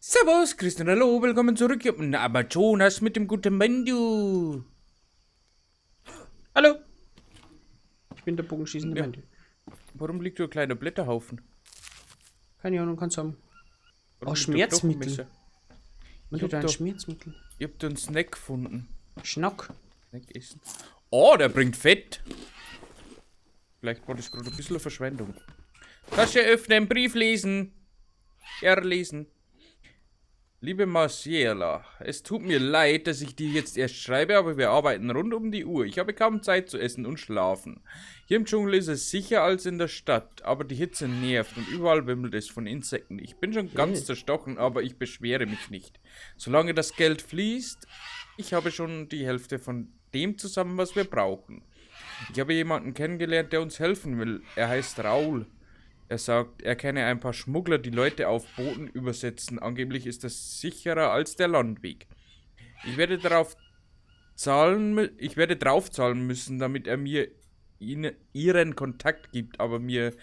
Servus, Christian, hallo, willkommen zurück im Amazonas mit dem guten Mandu. Hallo. Ich bin der bogenschießende Mandu. Warum liegt da ein kleiner Blätterhaufen? Keine Ahnung, kannst haben. Warum Oh, liegt da Schmerzmittel. Knochenmesser? Man Ich tut hab ein da- Schmerzmittel. Ich hab da einen Snack gefunden. Schnack. Snack essen. Oh, der bringt Fett. Vielleicht war das gerade ein bisschen eine Verschwendung. Tasche öffnen, Brief lesen. Erlesen. Liebe Marciela, es tut mir leid, dass ich dir jetzt erst schreibe, aber wir arbeiten rund um die Uhr. Ich habe kaum Zeit zu essen und schlafen. Hier im Dschungel ist es sicher als in der Stadt, aber die Hitze nervt und überall wimmelt es von Insekten. Ich bin schon ganz zerstochen, aber ich beschwere mich nicht. Solange das Geld fließt, ich habe schon die Hälfte von dem zusammen, was wir brauchen. Ich habe jemanden kennengelernt, der uns helfen will. Er heißt Raul. Er sagt, er kenne ein paar Schmuggler, die Leute auf Booten übersetzen. Angeblich ist das sicherer als der Landweg. Ich werde darauf ich werde draufzahlen müssen, damit er mir ihren Kontakt gibt, aber mir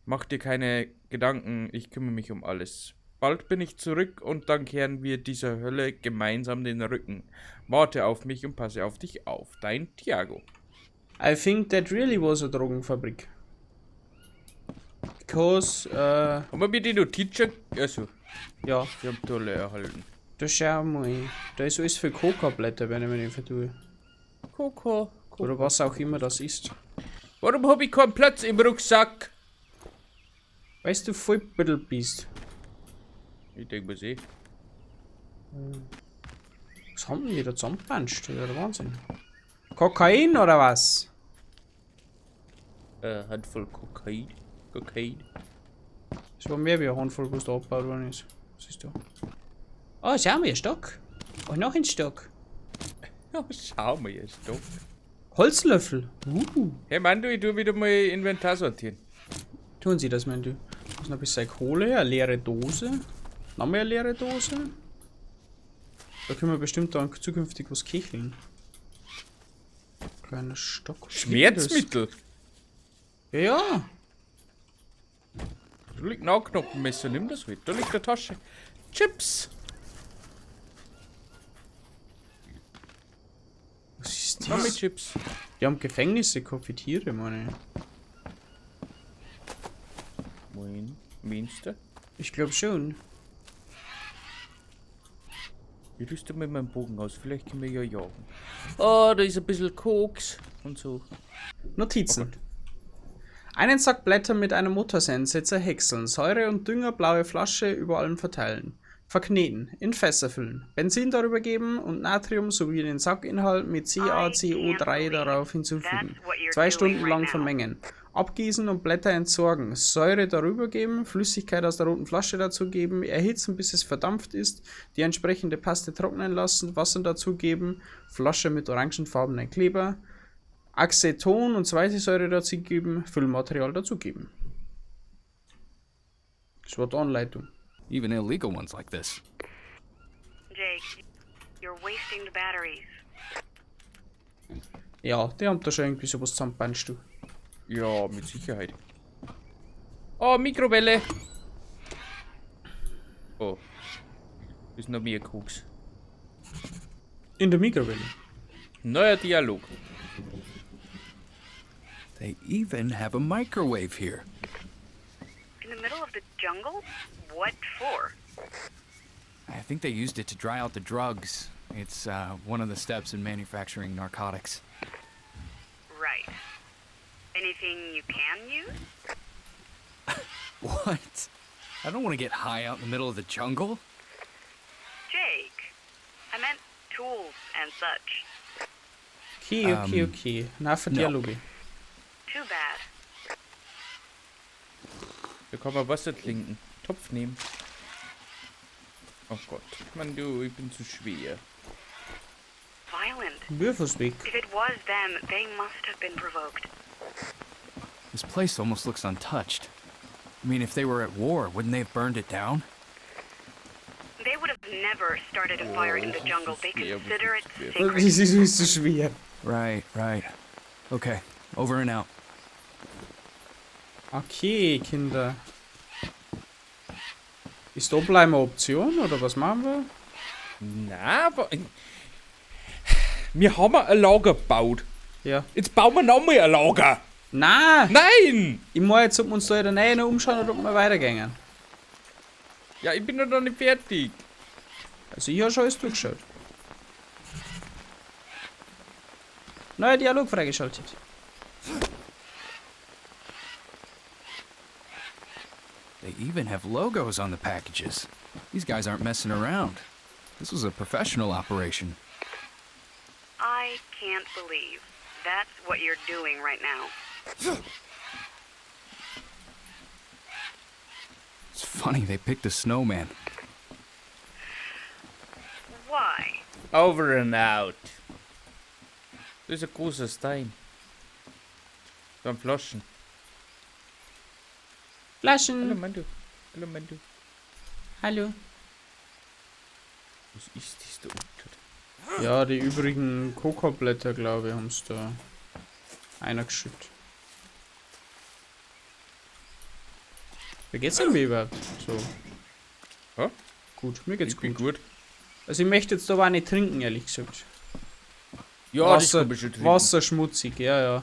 macht dir keine Gedanken, ich kümmere mich um alles. Bald bin ich zurück und dann kehren wir dieser Hölle gemeinsam den Rücken. Warte auf mich und passe auf dich auf. Dein Thiago. I think that really was a Drogenfabrik. Because, Haben wir die Notiz schon? Also, ja, wir haben tolle erhalten. Da schau mal. Da ist alles für Coca-Blätter, wenn ich mich nicht vertue. Coco. Oder was auch immer das ist. Warum hab ich keinen Platz im Rucksack? Weißt du, voll Büttel bist. Ich denk mal seh. Was haben denn die da zusammengepanscht? Das ist ja der Wahnsinn. Kokain oder was? Handvoll Kokain. Kokain. Das war mehr wie eine Handvoll, was da abgebaut worden ist. Was ist da? Oh, schau mal, ein Stock. Oh, noch ein Stock. Ja, schau mal, ein Stock. Holzlöffel. Hey Mandu, ich tu wieder mal Inventar sortieren. Tun Sie das, Mandu. Da ist noch ein bisschen Kohle, eine leere Dose. Noch mehr eine leere Dose. Da können wir bestimmt dann zukünftig was köcheln. Kleiner Stock. Schmerzmittel? Ja, ja. Da liegt ein Knochenmesser, nimm das mit. Da liegt eine Tasche. Chips! Was ist Mami das? Chips. Die haben Gefängnisse gehabt für Tiere, meine ich. Moin. Meinst du? Ich glaub schon. Ich rüste mit meinem Bogen aus, vielleicht können wir ja jagen. Oh, da ist ein bisschen Koks und so. Notizen. Oh Gott. Einen Sack Blätter mit einem Motorsensetzer häckseln, Säure und Dünger, blaue Flasche über allem verteilen. Verkneten, in Fässer füllen, Benzin darüber geben und Natrium sowie den Sackinhalt mit CaCO3 darauf hinzufügen. 2 Stunden lang vermengen. Abgießen und Blätter entsorgen, Säure darüber geben, Flüssigkeit aus der roten Flasche dazugeben, erhitzen, bis es verdampft ist, die entsprechende Paste trocknen lassen, Wasser dazugeben, Flasche mit orangenfarbenen Kleber, Aceton und zweite Säure dazugeben, Füllmaterial dazugeben. Das war die Anleitung. Even illegal ones like this. Jake, you're wasting the batteries. Ja, die haben da schon irgendwie sowas zusammengepanscht, du. Ja, mit Sicherheit. Oh, Mikrowelle! Oh. Ist noch mehr Koks. In der Mikrowelle. Neuer Dialog. They even have a microwave here. In the middle of the jungle? What for? I think they used it to dry out the drugs. It's one of the steps in manufacturing narcotics. Right. Anything you can use? What? I don't want to get high out in the middle of the jungle. Jake, I meant tools and such. Okay, okay. Na, für no. Dialoge. Too bad. Da kann man Wasser trinken. Topf nehmen. Oh Gott. Mann, du, ich bin zu schwer. Violent. Würfel's weg. If it was them, they must have been provoked. This place almost looks untouched. I mean, if they were at war, wouldn't they have burned it down? They would have never started a fire in the jungle. They Yeah, we consider it yeah. sacred. Das ist so schwer. Right, right. Okay, over and out. Okay, Kinder. Ist da bleiben eine Option oder was machen wir? Na, aber. Wir haben ein Lager gebaut. Ja. Jetzt bauen wir nochmal ein Lager. Na, Nein! ich meine jetzt, ob wir uns da in der Nähe noch umschauen oder ob wir weitergehen. Ja, ich bin noch nicht fertig. Also ich habe schon alles durchgeschaut. Neuer Dialog freigeschaltet. They even have logos on the packages. These guys aren't messing around. This was a professional operation. I can't believe that's what you're doing right now. It's funny they picked a snowman. Why? Over and out. Das ist ein großer Stein. Da sind Flaschen. Hallo Flaschen. Mandu. Hallo Mandu. Hallo. Was ist das da unten? Ja, die übrigen Kokoblätter, glaube ich, haben's da einer geschüttet. Wie geht's denn mir überhaupt? So. Ja? Gut, mir geht's Ich bin gut. gut. Also ich möchte jetzt aber auch nicht trinken, ehrlich gesagt. Ja, Wasser, das kann ich schon trinken. Wasser schmutzig, ja, ja.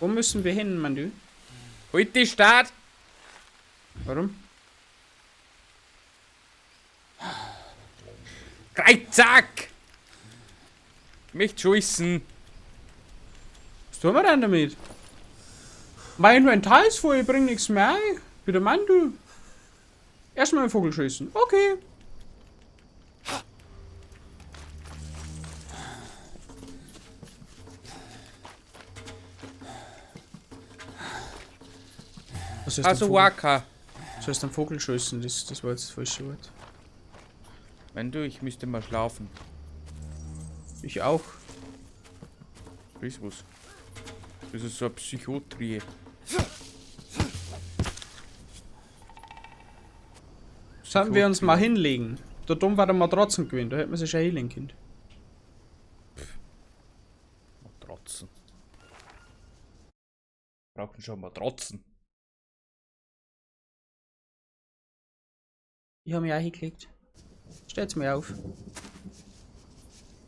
Wo müssen wir hin, Mandu? Halt die Start! Warum? Dreizack! Ich möchte schießen. Was tun wir denn damit? Mein Inventar ist voll, ich bring nichts mehr ein. Bitte Mandu. Erstmal einen Vogel schießen. Okay. Was heißt Also ein Vogel? Waka. Was heißt ein Vogel schießen? Das war jetzt das falsche Wort. Mandu, ich müsste mal schlafen. Ich auch. Das ist was. Das ist so eine Psychotrie. Sollten wir uns mal hinlegen. Da dumm war der Matratzen gewesen, da hätten wir sich schon hinlegen können. Matratzen. Brauchen schon Matratzen. Ich habe mich auch hingelegt. Stellt's mir auf.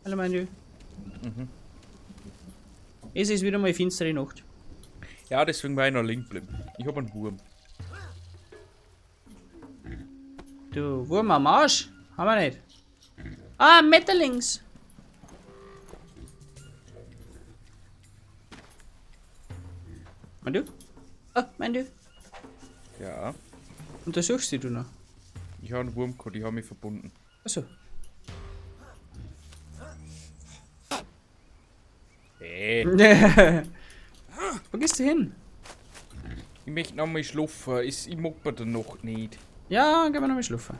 Hallo meine. Es ist wieder mal finstere Nacht. Ja, deswegen war ich noch liegen geblieben. Ich hab einen Wurm. Du Wurm am Arsch? Haben wir nicht. Ah, Metterlings. Mein du? Oh, mein du. Ja. Untersuchst die du noch? Ich habe einen Wurm gehabt, ich habe mich verbunden. Achso. Hey. Wo gehst du hin? Ich möchte noch mal schlafen. Ich mag bei der Nacht nicht. Ja, gehen wir noch mal schlafen.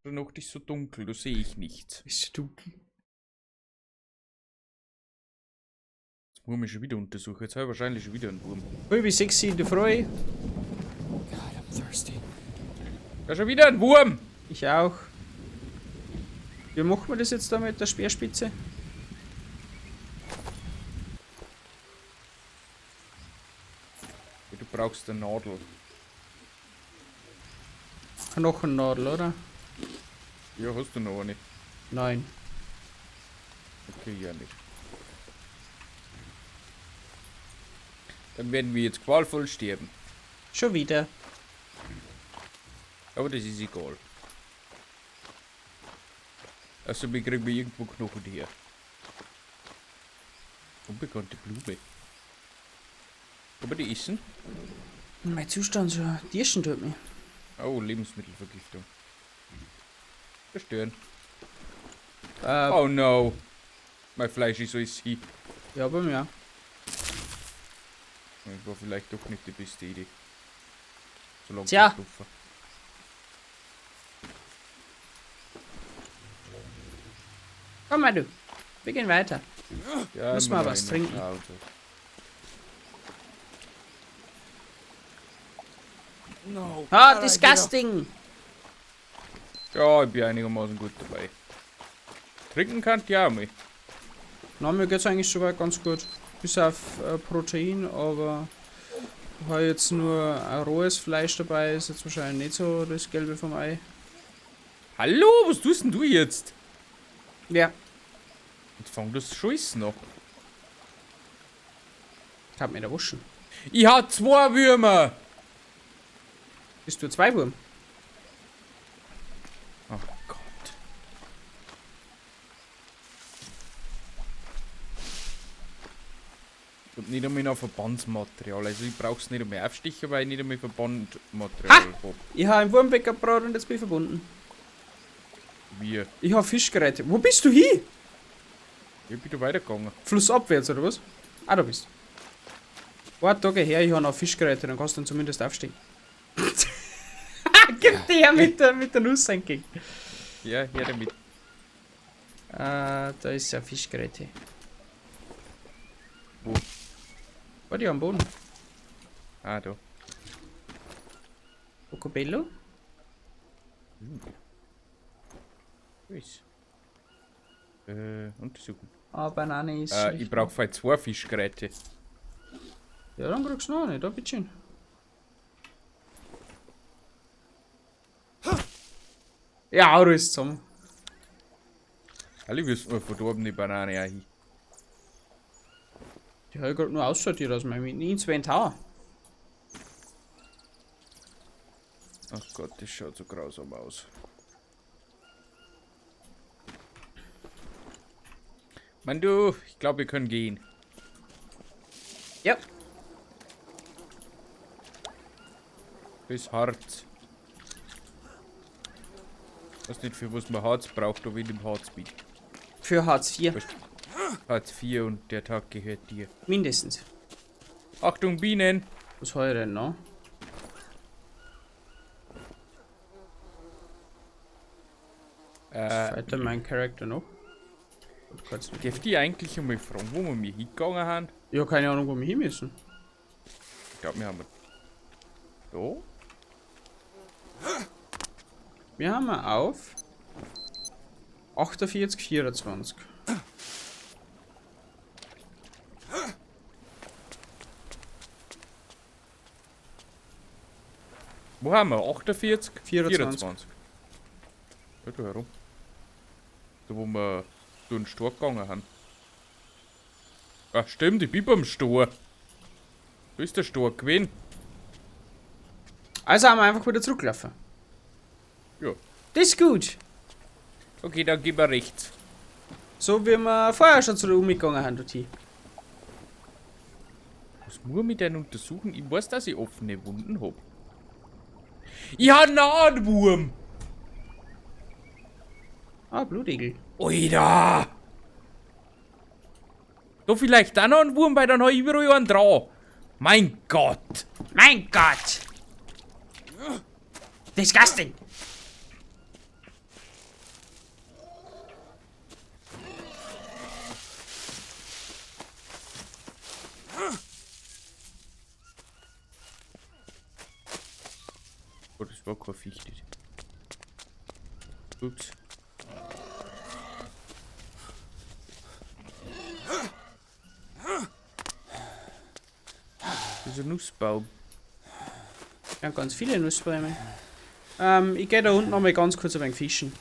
Der Nacht ist so dunkel, da sehe ich nichts. Ist dunkel. Jetzt muss ich mich schon wieder untersuchen. Jetzt habe ich wahrscheinlich schon wieder einen Wurm. Halb sechs in der Früh. God, I'm thirsty. Ja, schon wieder ein Wurm! Ich auch. Wie machen wir das jetzt da mit der Speerspitze? Ja, du brauchst eine Nadel. Knochennadel, oder? Ja, hast du noch eine? Nein. Okay, ja nicht. Dann werden wir jetzt qualvoll sterben. Schon wieder. Aber das ist egal. Also wir kriegen wir irgendwo Knochen her. Unbekannte Blume. Kann man die essen? Mein Zustand so. Tierschen tut mir. Oh, Lebensmittelvergiftung. Zerstören. Oh no. Mein Fleisch ist alles hin. Ja, bei mir. Das war vielleicht doch nicht die beste Idee. So lange Tja. zu schlafen. Komm mal, du. Wir gehen weiter. Ja, Müssen immer wir was noch trinken. Auto. No. Ah, disgusting! Ja, ich bin einigermaßen gut dabei. Trinken kann ich ja auch mal. Na, mir geht's eigentlich soweit ganz gut. Bis auf Protein, aber ich habe jetzt nur ein rohes Fleisch dabei, ist jetzt wahrscheinlich nicht so das Gelbe vom Ei. Hallo, was tust denn du jetzt? Ja. Jetzt fang das Scheiß noch. Ich hab mir da waschen. Ich hab 2 Würmer! Bist du 2 Wurm? Oh Gott. Ich hab nicht einmal noch Verbandsmaterial. Also ich brauch's nicht einmal aufstechen, weil ich nicht einmal Verbandmaterial hab. Ich hab einen Wurm weggebracht und jetzt bin ich verbunden. Wie? Ich hab Fischgeräte. Wo bist du hin? Ich bin da weitergegangen. Flussabwärts, oder was? Ah, da bist du. Warte, da geh her, ich hab noch Fischgeräte, dann kannst du dann zumindest aufstehen. Gib dir her mit der Nuss entgegen. Ja, her damit. Da ist ja Fischgeräte. Wo? Warte, ja, am Boden. Ah, da. Pocobello? Ist. Untersuchen. Ah, Banane ist schlecht. Ich brauch vielleicht 2 Fischgeräte. Ja, dann kriegst du noch eine, da bitteschön. Ja, alles zusammen. Alle wissen wir verdorbene Banane auch hin. Die hab ich grad nur aussortiert aus meinem Inventar. Ach Gott, das schaut so grausam aus. Mann, du, ich glaub, wir können gehen. Ja. Bis Harz. Ich weiß nicht, für was man Harz braucht, aber ich im Harz bin. Für Hartz IV. Hartz IV und der Tag gehört dir. Mindestens. Achtung, Bienen! Was hab ich denn noch? Weiter mein Charakter noch? Darf ich eigentlich einmal fragen, wo wir mir hingegangen haben? Ich hab keine Ahnung, wo wir hin müssen. Ich glaub, wir haben da? Wir haben auf 48, 24. Wo haben wir? 48? 24. 24. Ja, da herum. Da, wo wir durch den Stor gegangen haben. Ach, stimmt, ich bin beim Stor. Wo ist der Stor gewesen? Also haben wir einfach wieder zurückgelaufen. Ja. Das ist gut. Okay, dann gehen wir rechts. So wie wir vorher schon zu der umgegangen haben, Tutti. Was muss ich denn untersuchen? Ich weiß, dass ich offene Wunden hab. Ich hab einen Nahtwurm! Ah, Blutegel. Alter! Da vielleicht auch noch einen Wurm, weil dann hab ich überall einen dran. Mein Gott! Mein Gott! Disgusting! Oh, das war kein Viech, das. Ups. Das ist ein Nussbaum. Ja, ganz viele Nussbäume. Ich geh da unten noch mal ganz kurz ein wenig fischen.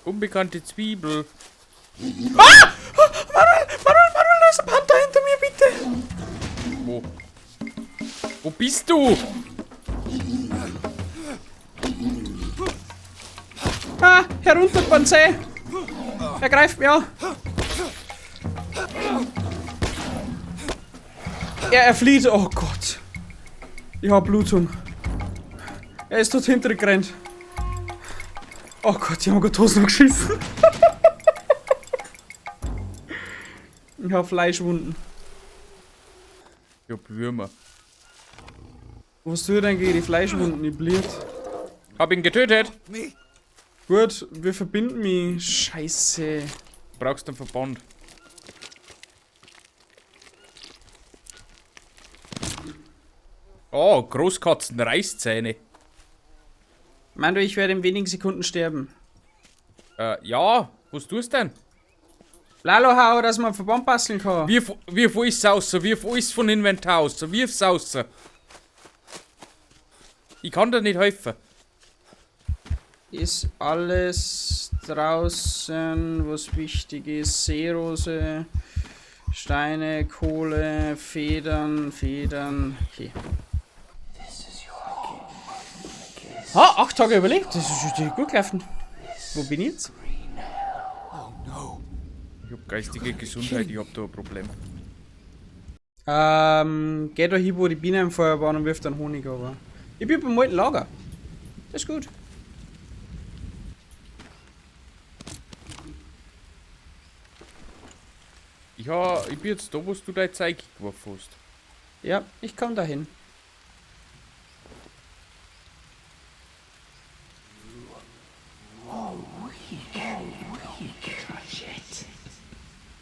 Unbekannte Zwiebel. Ah! Oh, Manuel, Manuel, Manuel, da ist ein Panther hinter mir, bitte! Wo? Wo bist du? Ah, herunter, Banzai! Er greift mich an! Er flieht, oh Gott! Ich hab Blutung. Er ist dort hinter gerannt. Oh Gott, ich hab mir grad Hosen geschissen. Ich hab Fleischwunden. Ich hab Würmer. Was tue ich denn gegen die Fleischwunden? Ich bliert. Hab ihn getötet. Gut, wir verbinden mich. Scheiße. Brauchst einen Verband. Oh, Großkatzen, Reißzähne. Meinst du, ich werde in wenigen Sekunden sterben? Ja, was tust du denn? Lalo, hau, dass man Verband basteln kann. Wirf alles raus, wirf alles von Inventar raus, wirf's raus. Ich kann dir nicht helfen. Ist alles draußen, was wichtig ist. Seerose, Steine, Kohle, Federn, Federn. Okay. Ha, 8 Tage überlebt. Das ist richtig gut gelaufen. Wo bin ich jetzt? Ich hab geistige Gesundheit, ich hab da ein Problem. Geh da hin, wo die Bienen im Feuer waren und wirf dann Honig over. Ich bin beim alten Lager. Das ist gut. Ich bin jetzt da, wo du dein Zeug geworfen hast. Ja, ich komm dahin.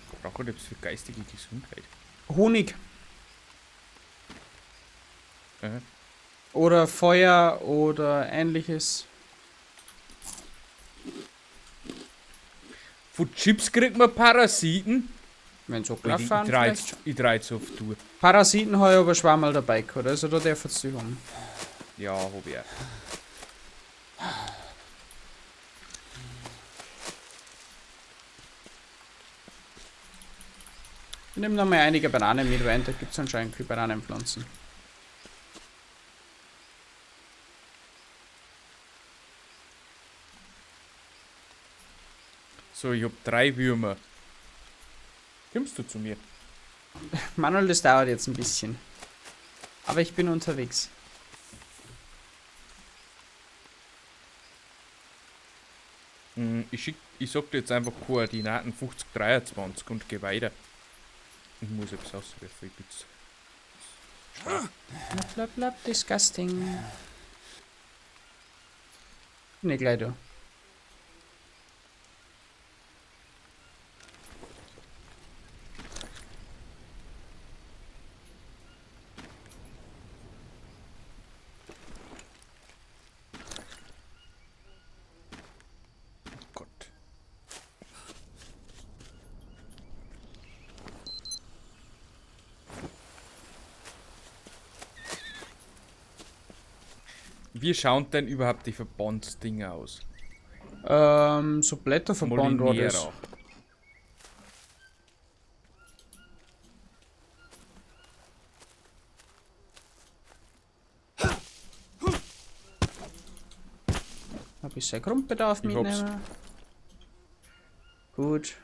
Ich brauche etwas für geistige Gesundheit. Honig. Aha. Oder Feuer oder ähnliches. Von Chips kriegt man Parasiten. Wenn so Ich gelaufen sind, vielleicht schon. dreh jetzt auf Tour. Parasiten habe ich aber Schwammerl dabei gehabt, also da darf es haben. Ja, hab ich auch. Ich nehme noch mal einige Bananen mit, weil da gibt es anscheinend viele Bananenpflanzen. So, ich hab 3 Würmer. Kommst du zu mir? Manuel, das dauert jetzt ein bisschen. Aber ich bin unterwegs. Ich sag dir jetzt einfach Koordinaten 5023 und geh weiter. Ich muss etwas auswerfen, ich bin jetzt schwach. Blab, blab, disgusting. Bin ich gleich da. Gott. Wie schauen denn überhaupt die Verbandsdinger aus? So Blätterverband war das. Molinera. Hab ich sein Grundbedarf Ich hab's. mitnehmen. Gut.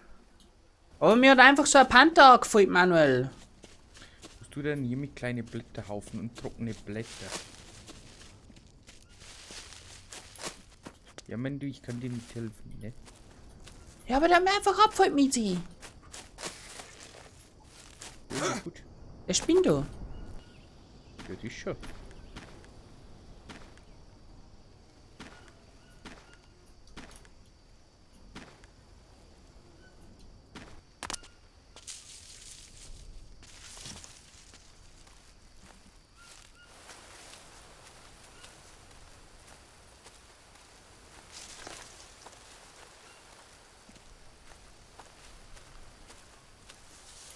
Aber mir hat einfach so ein Panther gefällt, Manuel. Was tut denn hier mit kleinen Blätterhaufen und trockene Blätter? Ja, mein du, ich kann dir nicht helfen, ne? Ja, aber der hat mir einfach abgefällt, Mizi. Ja, gut. Der spinnt da. Ja, das ist schon.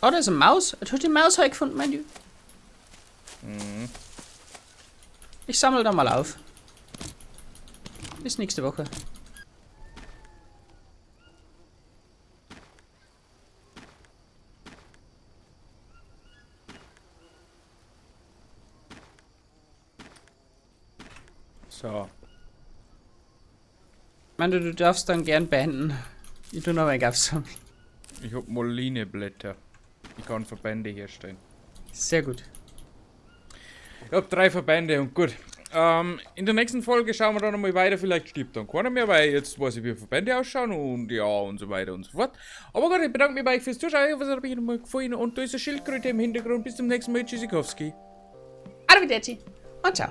Oh, da ist eine Maus. Du hast die Maus heute gefunden, mein du. Mhm. Ich sammle da mal auf. Bis nächste Woche. So. Ich meine, du darfst dann gern beenden. Ich tu noch mein Gas sammeln. Ich hab Molineblätter. Ich kann Verbände herstellen. Sehr gut. Ich hab 3 Verbände und gut. In der nächsten Folge schauen wir dann nochmal weiter. Vielleicht stirbt dann keiner mehr, weil jetzt weiß ich, wie Verbände ausschauen und ja und so weiter und so fort. Aber gut, ich bedanke mich bei euch fürs Zuschauen. Ich hoffe, es hat euch nochmal gefallen. Und da ist eine Schildkröte im Hintergrund. Bis zum nächsten Mal. Tschüssikowski. Arrivederci und ciao.